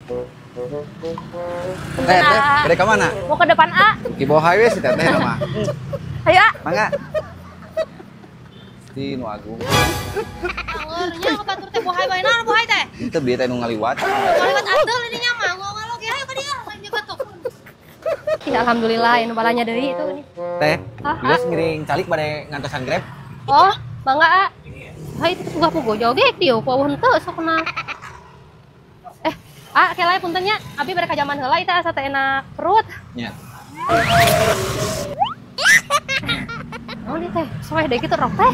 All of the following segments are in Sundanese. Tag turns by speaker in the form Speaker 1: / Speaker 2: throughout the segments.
Speaker 1: Teh, teh, bade ka mana?
Speaker 2: Mau ke depan A.
Speaker 1: Di bawah highway sih teteh mah.
Speaker 2: Ayo A.
Speaker 1: Mangga. Di nu agung.
Speaker 2: Anggernya ka batur teh bohai bae naon bohai teh?
Speaker 1: Henteu bieu teh nu ngaliwat.
Speaker 2: Ngaliwat adeul ini nya mah ngalo ge hayu ka dieu lain juga tuh. Ya alhamdulillah anu balanya deui itu nih.
Speaker 1: Teh, geus ngiring calik bade ngantosan Grab.
Speaker 2: Oh, mangga A. Hai itu puguh-puguh joge dieu puguh henteu sok na. Ah, kelai puntennya, abi bade ka jaman heula itu asa teh enak perut.
Speaker 1: Nya.
Speaker 2: Naon ieu teh? Soeh deui kitu rok teh.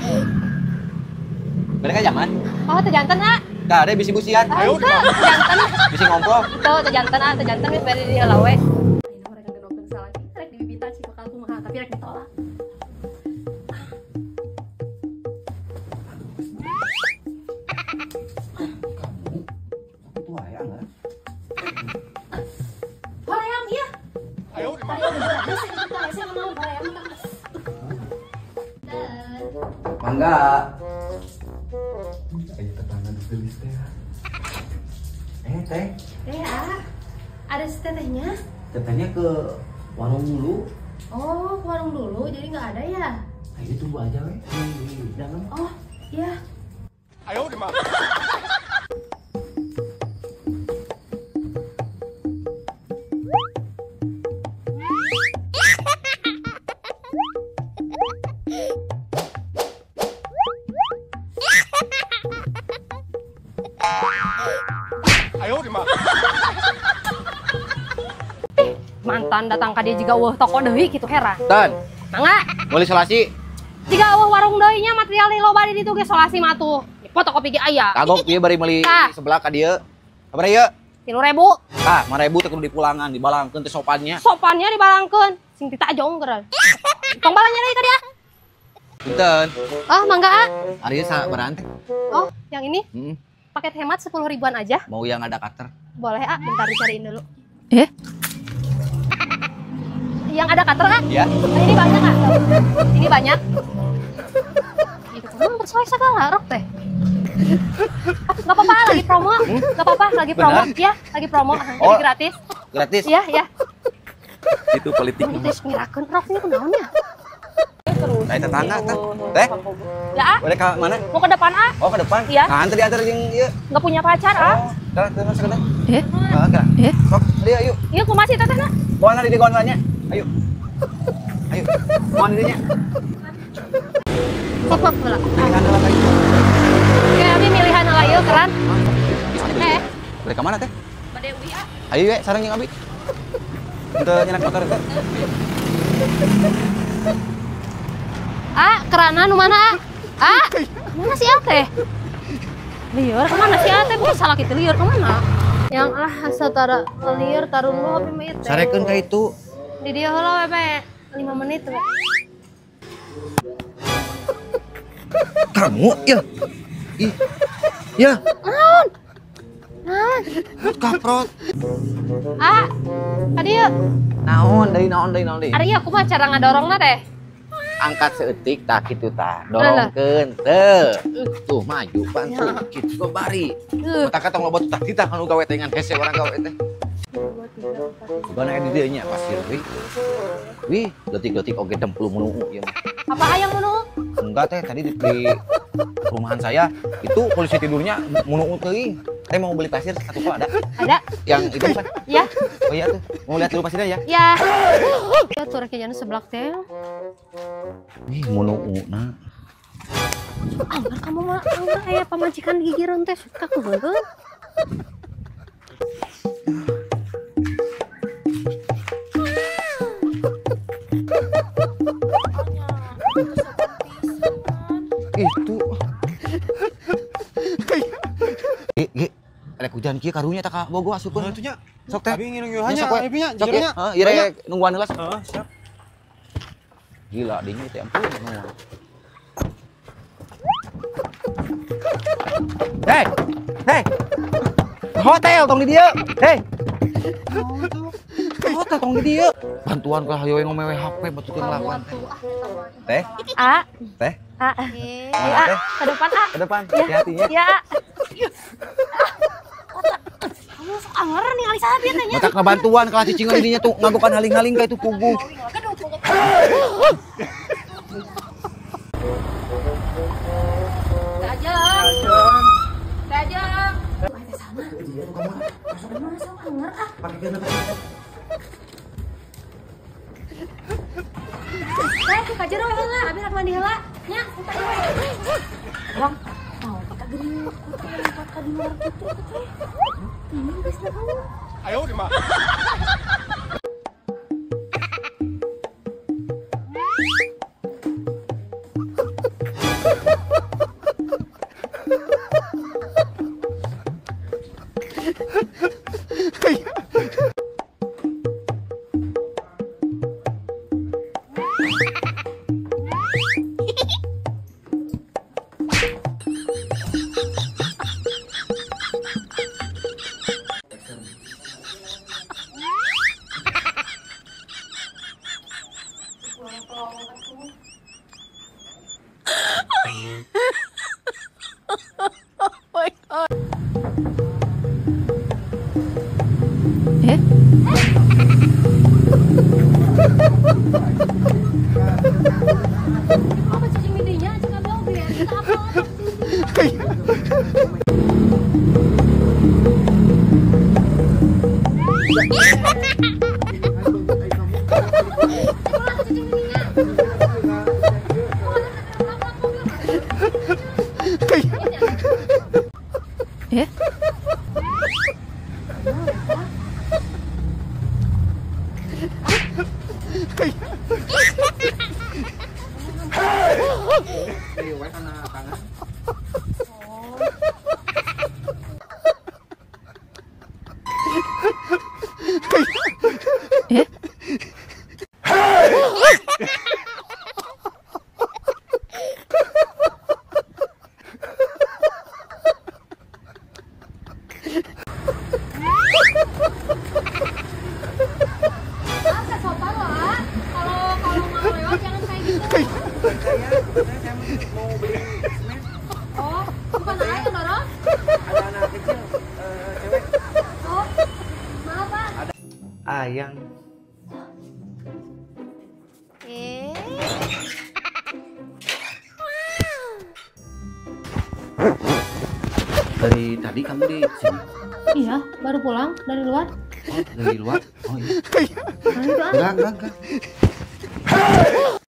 Speaker 1: Bade ka jaman?
Speaker 2: Oh, teh janten, A.
Speaker 1: Tah, ada bisi busian.
Speaker 2: Ayo, teh janten.
Speaker 1: Bisi ngompol.
Speaker 2: Tuh, teh janten, A, teh janten geus bade di heula we. Ayeuna mereka gerokeun salaki, rek dibibitan si bakal kumaha, tapi rek ditolak.
Speaker 1: Mangga. Ayo tetangga gelis teh. Teh.
Speaker 2: Teh, ah. Ada si tetehnya?
Speaker 1: Tetehnya ke warung dulu.
Speaker 2: Oh, ke warung dulu, jadi nggak ada ya?
Speaker 1: Ayo tunggu aja weh. Jangan.
Speaker 2: Oh, iya.
Speaker 3: Ayo di mana?
Speaker 2: Mantan datang ka dia juga wah toko deui kitu heran.
Speaker 1: Tan.
Speaker 2: Mangga.
Speaker 1: Meuli solasi.
Speaker 2: Jiga eueuh warung deui nya material loba di ditu ge solasi mah tuh. Fotokopi ge aya.
Speaker 1: Kagok ieu bari meuli sebelah ka dieu. Sabaraha ieu?
Speaker 2: 3.000.
Speaker 1: Tah, 5.000 teh kudu dipulangan, dibalangkeun teh sopannya.
Speaker 2: Sopannya dibalangkeun. Sing ditajong geura. Tong balanya deui ka dia.
Speaker 1: Punten.
Speaker 2: Oh, mangga A.
Speaker 1: Ari ieu sabarahan teh?
Speaker 2: Oh, yang ini?
Speaker 1: Heeh.
Speaker 2: Paket hemat 10 ribuan aja.
Speaker 1: Mau yang ada cutter?
Speaker 2: Boleh, A. Bentar dicariin dulu. Eh? Yang ada cutter, A?
Speaker 1: Iya.
Speaker 2: Nah, ini banyak, A. Ini banyak. Itu kan bersoek segala rok teh. Gak apa-apa, lagi promo. Gak apa-apa, lagi promo. Iya, lagi promo.
Speaker 1: Oh,
Speaker 2: jadi gratis.
Speaker 1: Gratis?
Speaker 2: Iya, iya.
Speaker 1: Itu politik.
Speaker 2: Ini teh ngirakeun rok ini kunaon ya?
Speaker 1: Nah, tetangga teh. Teh?
Speaker 2: Ya, A.
Speaker 1: Boleh ke mana?
Speaker 2: Mau ke depan, A.
Speaker 1: Oh, ke depan?
Speaker 2: Iya.
Speaker 1: Nah, antar diantar jeung ieu.
Speaker 2: Enggak punya pacar, A.
Speaker 1: Oh, dah, teh masuk ke
Speaker 2: Eh?
Speaker 1: Heeh,
Speaker 2: Eh?
Speaker 1: Sok, dia yuk.
Speaker 2: Iya, kumaha sih tetehna?
Speaker 1: Bawa di gonolanya. Ayo. Ayo. Bawa dirinya.
Speaker 2: Sok, sok, heula.
Speaker 1: Pilihan heula ka itu.
Speaker 2: Oke, abi milihan heula ieu keren. Eh.
Speaker 1: Bade ka mana teh?
Speaker 2: Bade uih, A.
Speaker 1: Ayo we, sareng jeung abi. Henteu nyenak motor teh.
Speaker 2: A, kerana nu mana, A? A, mana si A teh? Lieur kemana si A teh? Bukan salah kita lieur kemana? Yang lah asa tara lieur tarun lu abi mah ieu teh.
Speaker 1: Sarekeun ka itu.
Speaker 2: Di dieu heula we 5 menit we.
Speaker 1: Kamu ya. Ih. Ya.
Speaker 2: Naon? Naon?
Speaker 1: Kaprot.
Speaker 2: A, ka dieu.
Speaker 1: Naon deui naon deui naon deui.
Speaker 2: Ari aku mah cara ngadorongna teh.
Speaker 1: Angkat seeutik tah kitu tah, dorongkeun teu. Tuh maju pan tuh kitu bari. Mata tong loba tah kita kan gawe teh ngan hese urang gawe teh. Bukan aya di dieu nya pasir wih. Wih, leutik-leutik oge dempul munu ieu mah.
Speaker 2: Apa ayam munu?
Speaker 1: Enggak teh, tadi di perumahan saya itu polisi tidurnya munu teuing. Teh mau beli pasir satu kok ada?
Speaker 2: Ada.
Speaker 1: Yang itu bukan?
Speaker 2: Iya.
Speaker 1: Oh iya tuh. Mau lihat dulu pasirnya ya?
Speaker 2: Iya. Ya tuh rek jalan seblak teh.
Speaker 1: Ih, munu-una.
Speaker 2: Anggar kamu mah anggar aya pamajikan gigireun teh suka kubeun.
Speaker 1: Itu. Ge, rek hujan kieu karunya tah ka Bogo asupkeun.
Speaker 3: Heeh, nya.
Speaker 1: Sok teh.
Speaker 3: Abi ngiring nya, abi nya,
Speaker 1: sok
Speaker 3: nya.
Speaker 1: Heeh, ieu rek nungguan heula.
Speaker 3: Heeh, siap.
Speaker 1: Gila dinya teh ampun. Hei. Hei. Hotel tong di dieu. Hei. Hotel tong di dieu. Bantuan ka hayo ngomewe HP batukeun ngelakuan teh. Teh?
Speaker 2: A.
Speaker 1: Teh?
Speaker 2: A.
Speaker 1: A.
Speaker 2: Ke depan, A.
Speaker 1: Ke depan. Hati-hati ya.
Speaker 2: Ya. Kamu sok anger nih alih saha bieu teh nya.
Speaker 1: Matak bantuan kalah cicingan dinya tuh ngagokan haling-haling ka itu puguh.
Speaker 2: Kajang. Kajang. Masuk anger ah. Teh ka jero heula, abi rek mandi heula. Nya, kita ieu. Bang, mau ka geuning kutu lompat ka di luar kitu teh. Ini geus naon?
Speaker 3: Ayo di mah.
Speaker 2: Oh my God. Apa cicing midinya? Cicing abel biar kita apa?
Speaker 1: Mau beli semen.
Speaker 2: Oh, bukan aja yang dorong?
Speaker 1: Ada anak kecil, cewek.
Speaker 2: Oh, maaf Pak.
Speaker 1: Ada ayang. Dari tadi kamu di sini?
Speaker 2: Iya, baru pulang dari luar.
Speaker 1: Oh, dari luar? Oh iya.
Speaker 2: Enggak.
Speaker 1: Enggak.